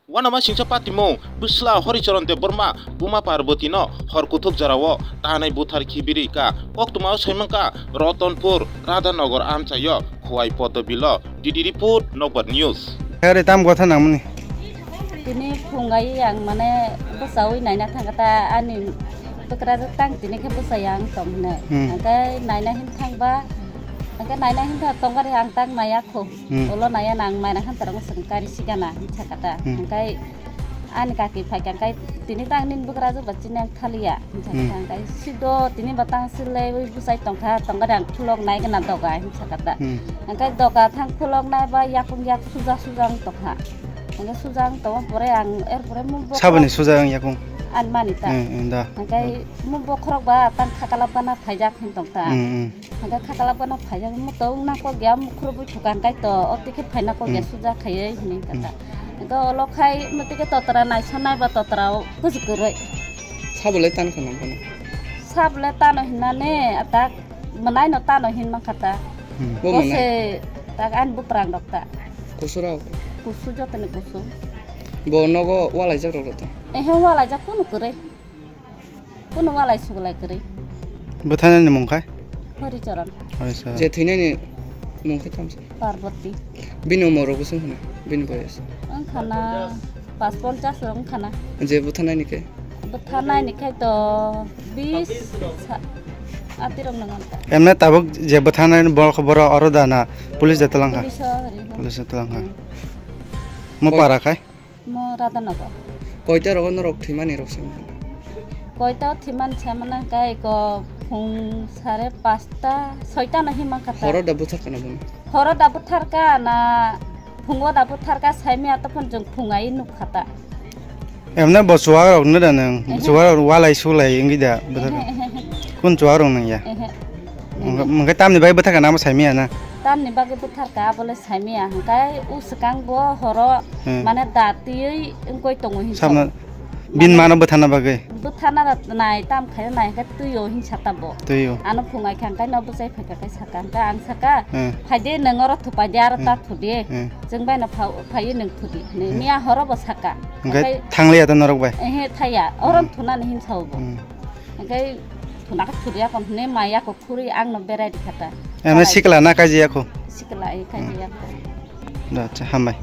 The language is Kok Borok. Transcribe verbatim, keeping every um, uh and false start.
Wanama singcha patimung bwsla Horicharan Debbarma buma Parbatino hor kuthuk jorao tanai buthar khibiri ka koktwmao saimangka Ratanpur Radhanagar amchaio Khowai Podobilo. D D report, Nokbar News. Ere tam gotha nangmani. Tini phungai ang mane bwsawi naina thangkata ani bwkrajwk tang tini khe bwsai ang tong hwnwi. Hmm. Hwnkhe naina hin thangba, hwnkhe naina hin thang tongkha ang tang naiya kho. Hmm. Ulo naiya nang maina khan tarang seng kari sigana hinsa kata. Hmm. Hwnkhe ani kaki phaikha hwnkhe tini tang nini bwkrajwk ba chini ang thaliya hinsa Hmm. kata. Hwnkhe sido tini batang silai ui bwsai tongkha tongkha ang khulok nai gana doga hinsa kata. Hmm. Hwnkhe doga thang khulok nai ba yakung yak suja suja ang tongkha. Hwnkhe suja ang tongma pore ang er pore mung bo Saboni suja ang yakung? Ani mani ta. Hmm, hmm, da. Hwnkhe mung bokhorok ba tang khakalap gana phaijak hin tongta. Hmm, hmm. Hwnkhe khakalap gana phaijak muto wngna kok ya mukhurubui thuka hwnkhe to o twi khe phaina kok ya Hmm. suja khaiwi hinwi kata. Hmm. Hwnkhe olo khai muti khe totra naisonai ba totra o kuchuk kwrwi. Sabole tan kha nang kono? Sabole tano hinane atak mwnaino tano hin mankha ta. Hmm. Bo Bose mwnaino? Tak ani buprang rok ta. Kusurok? Kusu jotoni kusu. Bo nogo walaijak rok ta? Ehe walaijak kunu kwrwi. Kunu walai suglai kwrwi. Bwthanani mung khai? Horicharan. Horicharan. Je thwinani mung khai tamo se? Parvati. Bini umor rok bwswng khna? Bini boyos? Wngkha na pas ponchas rok wngkha na. Je bwthanani khe? Bwthanani khai to bis sa-, ati rok nang ta. Emne tabuk je bwthanani borok borok oro da na police da twlang kha? Police o ri. Police da twlang kha. Hmm. Mo para khai? Mo Radhanagar. Koita rogo norok thwimani rok se? Koita o thwimani se mane hwnkhe eko phung sare pasta, soita no hima kha ta. Horo da buthar kana bono? Horo da buthar ka na, phungo da buthar ka, saimaya tophon jwng phung ai nuk kha ta. Emne bo chuwak rok no da nang? Ehe. Chuwak rok walai sulai wngwi da buthar ka? Ehe, ehe, ehe. Kun chuwak rok nang ya? Ehe. Hwnkhe, hwnkhe tamni bagwi bwthar kana amo saimaya na? Tamni bagwi bwthar ka abole saimaya, hwnkhe u swkang bo horo Hmm. mane da twiwi wngkoi tongo hinwi Sabna sabo. Bin Mane mano bwtharna bagwi? Bwtharna nai tam khaina nai hwnkhe twio hinwi sata bo. Twio. Ano phungai kha hwnkhe no bwchai phaikha khe saka hwnkhe ang saka, Hmm. "Phaide nwng oro thupaide aro ta Hmm. thudi. Hmm. Chwng bai no pha-, phaiwi nwng thudi," hinwi Hmm. miya horo bo saka. Hwnkhe Hwnkhe thangliya ta norok bai? Ehe, thaya. Oro Hmm. thunani hinwi sao bo. Hmm. Hwnkhe thuna khe thudi yakon hinwi maya kok khurui ang no berai rikha ta. Eno Salai. Sikla na kaji yakho? Sikla, eh, kaji Hmm. yakho. Da, acha, hambai.